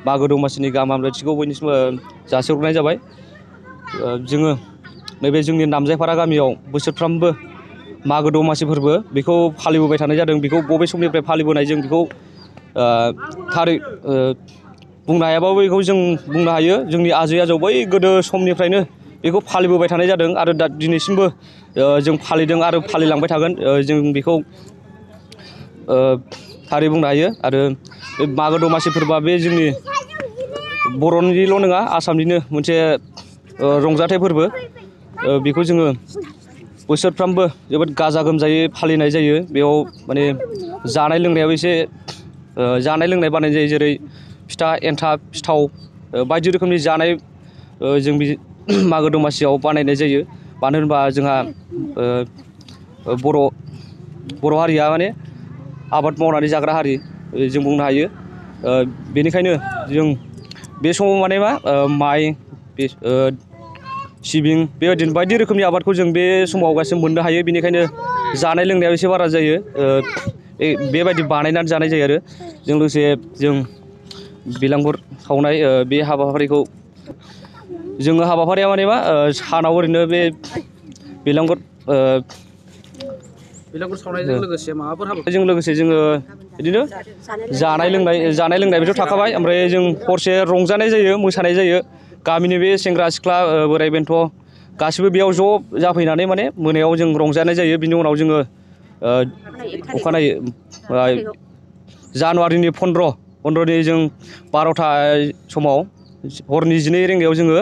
मागो दमासिनि गाहाम हामलायथिखौ बयनिसिमबो जासिहरनाय जाबाय। जोङो नैबे जोंनि नामजायफारा गामियाव बोसोरफ्रामबो मागो दमासि फोरबो बेखौ फालिबोबाय थानाय जादों। बेखौ बबे समनिफ्राय फालिबोनाय जों बेखौ थारै बुंनो हायाबाबो बेखौ जों बुंनो हायो। जोंनि आजै आजौ बै गोदो समनिफ्रायनो बेखौ फालिबोबाय थानाय जादों आरो दा दिनैसिमबो जों फालिदों आरो फालिलांबाय थागोन। जों बेखौ थारै बुंनो हायो। आरो बे मागो दमासि फोरबोआ बे जोंनि बर'निल' नङा आसामनिनो मोनसे रंजाथाइ फोरबो। बेखौ जोङो बोसोरफ्रामबो जोबोद गाजा गोमजायै फालिनाय जायो। बेयाव माने जानाय लोंनायाबो एसे जानाय लोंनाय बानायनाय जायो। जेरै फिथा एन्थाब सिथाव बायदि रोखोमनि जानाय जों बि मागो दमासियाव बानायनाय जायो। मानो होनबा जोंहा बर' हारिया माने आबाद मावनानै जाग्रा हारि जों बुंनो हायो। बेनिखायनो जों बे समाव माने मा माइ सिबिं बेबायदिनो बायदि रोखोमनि आबादखौ जों बे समाव गासिबो मोननो हायो। बेनिखायनो जानाय लोंनायाव एसे बारा जायो। बेबायदि बानायनानै जानाय जायो। आरो जों लोगोसे जों बेलांगुर सावनाय बे हाबाफारिखौ जोङो हाबाफारिया माने मा सानाव ओरैनो बे बेलांगुर सावनायजों लोगोसे माबाफोर हाबा जों लोगोसे जोङो बिदिनो जानाय लोंनाय बेथ' थाखाबाय। ओमफ्राय जों हरसे रंजानाय जायो मोसानाय जायो। गामिनि बे सेंग्रा सिख्ला बोराइ बेन्थ' गासिबो बेयाव ज' जाफैनानै माने मोनायाव जों रंजानाय जायो। बिनि उनाव जोङो अखानायै जानुवारिनि 15 जों 12था समाव हरनि 12 रिंगायाव जोङो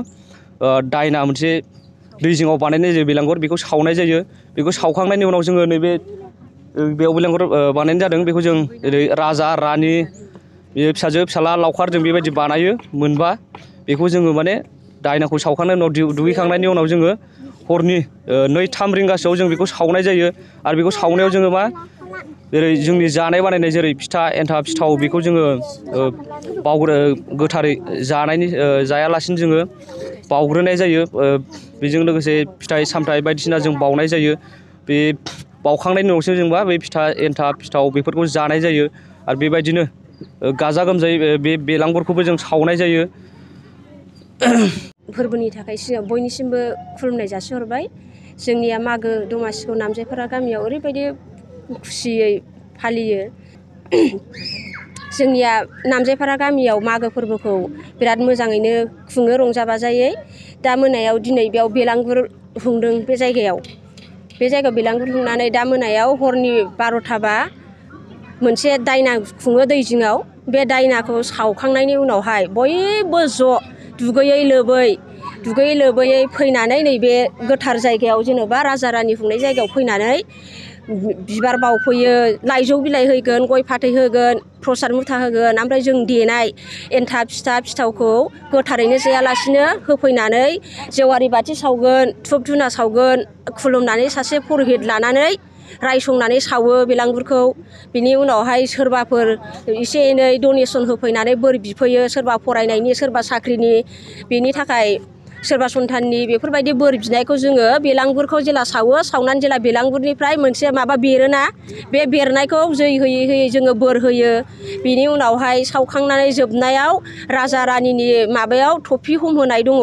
दायना मोनसे दै जिङाव बानायनाय जायो बेलांगुर बेखौ सावनाय जायो। बेखौ सावखांनायनि उनाव जोङो नैबे बेयाव बेलांगुर बानायनाय जादों। बेखौ जों ओरै राजा रानि बे फिसाजो फिसाला लावखार जों बेबायदि बानायो मोनबा। बेखौ जोङो माने दायनाखौ सावखांनायनि उनाव दुगैखांनायनि उनाव जोङो हरनि 2-3 रिंगासोआव जों बेखौ सावनाय जायो। आरो बेखौ सावनायाव जोङो मा जेरै जोंनि जानाय बानायनाय जेरै फिथा एन्थाब सिथाव बेखौ जोङो गोथारै जायालासिनो जोङो बावग्रोनाय जायो। बेजों लोगोसे फिथाइ सामथाइ बायदिसिना जों बावनाय जायो। बे बावखांनायनि उनावसो जोंबा बे फिथा एन्थाब सिथाव बेफोरखौ जानाय जायो। आरो बेबायदिनो गाजा गोमजायै बे बेलांगुरखौबो जों सावनाय जायो। फोरबोनि थाखाय सिगां बयनिसिमबो खुलुमनाय जासिहरबाय। जोंनिया मागो दमासिखौ नामजायफारा गामियाव ओरैबायदि खुसियै फालियो। जोंनिया नामजायफारा गामियाव मागो फोरबोखौ बिराद मोजाङैनो खुङो रंजा बाजायै। दा मोनायाव दिनै बेयाव बेलांगुर हुंदों। बे जायगायाव बेलांगुर हुंनानै दा मोनायाव हरनि 12थाबा मोनसे दायना खुङो दै जिङाव। बे दायनाखौ सावखांनायनि उनावहाय बयबो ज' दुगैयै लोबै फैनानै नैबे गोथार जायगायाव जेन'बा राजा रानि खुंनाय जायगायाव फैनानै बिबार बावफैयो। लाइजौ बिलाइ होगोन गय फाथै होगोन प्रसाद मुथा होगोन। ओमफ्राय जों देनाय एन्थाब फिथा सिथावखौ गोथारैनो जायालासिनो होफैनानै जेवारि बाथि सावगोन धुप धुना सावगोन। खुलुमनानै सासे पुरहित लानानै रायसंनानै सावो बेलांगुरखौ। बिनि उनावहाय सोरबाफोर एसे एनै डनेसन होफैनानै बोर बिफैयो। सोरबा फरायनायनि सोरबा साख्रिनि बेनि थाखाय सोरबा सन्ताननि बेफोरबायदि बोर बिनायखौ जोङो बेलांगुरखौ जेला सावो सावनानै जेला बेलांगुरनिफ्राय मोनसे माबा बेरोना बे बेरनायखौ जै होयै होयै जोङो बोर होयो। बिनि उनावहाय सावखांनानै जोबनायाव राजा रानिनि माबायाव थफि हमहोनाय दङ।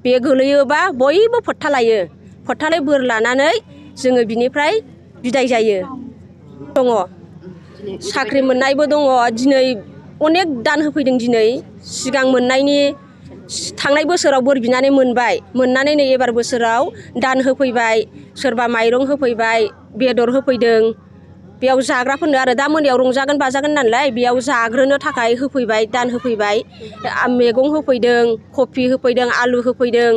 बे गोलैयोबा बयबो फोथा लायो। फोथालाय बोर लानानै जोङो बिनिफ्राय बिदाय जायो दङ। साख्रि मोननायबो दङ। दिनै अनेक दान होफैदों। दिनै सिगां मोननायनि थांनाय बोसोराव बोर बिनानै मोनबाय। मोननानै नै एबार बोसोराव दान होफैबाय। सोरबा माइरं होफैबाय बेदर होफैदों। बेयाव जाग्राफोरनो आरो दा मोनायाव रंजागोन बाजागोन नालाय बेयाव जाग्रोनो थाखाय होफैबाय दान होफैबाय। मैगं होफैदों कफि होफैदों आलु होफैदों।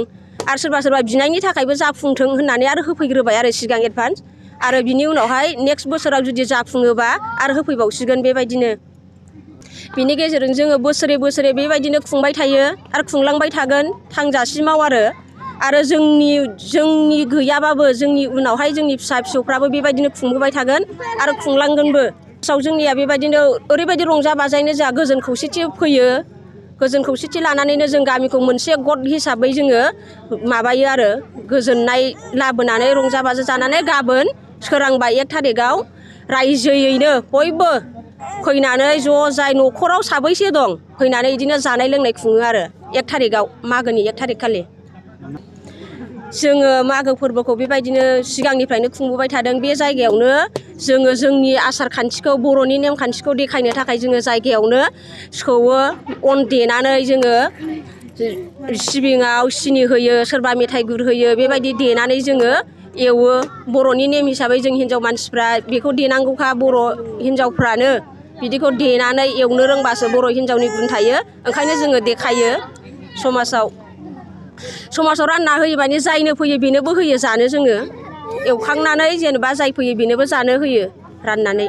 आरो सोरबा सोरबा बिनायनि थाखायबो जाफुंथों होननानै आरो होफैग्रोबाय आरो सिगां एडभान्स। आरो बिनि उनावहाय नेक्स्ट बोसोराव जुदि जाफुङोबा आरो होफैबावसिगोन। बेबायदिनो बिनि गेजेरजों जोङो बोसोरे बोसोरे बेबायदिनो खुंबाय थायो आरो खुंलांबाय थागोन थांजासिमाव। आरो जोंनि गैयाबाबो जोंनि उनावहाय जोंनि फिसा फिसौफ्राबो बेबायदिनो खुंबोबाय थागोन आरो खुंलांगोनबो। जोंनिया बेबायदिनो ओरैबायदि रंजा बाजायैनो जोंहा गोजोन खौसेथि फैयो। गोजोन खौसेथि लानानैनो जों गामिखौ मोनसे गद हिसाबै जोङो माबायो आरो गोजोननाय लाबोनानै रंजा बाजा जानानै गाबोन सोरांबा 1 थारिखआव रायजोयैनो बयबो फैनानै ज' जाय न'खराव साबैसे दं फैनानै बिदिनो जानाय लोंनाय खुङो आरो 1 थारिखआव मागोनि 1 थारिख खालि जोङो मागो फोरबोखौ बेबायदिनो सिगांनिफ्रायनो खुंबोबाय थादों। बे जायगायावनो जोङो जोंनि आसार खान्थिखौ बर'नि नेमखान्थिखौ देखायनो थाखाय जोङो जायगायावनो सौवो अन देनानै जोङो सिबिङाव सिनि होयो सोरबा मेथाइ गुर होयो बेबायदि देनानै जोङो एवो। बर'नि नेम हिसाबै जों हिनजाव मानसिफ्रा बेखौ देनांगौखा बर' हिनजावफ्रानो बिदिखौ देनानै एवनो रोंबासो बर' हिनजावनि गुन थायो। ओंखायनो जोङो देखायो समाजाव रानना होयो माने जायनो फैयो बेनोबो होयो जानो जोङो एवखांनानै जेनेबा जाय फैयो बेनोबो जानो होयो राननानै।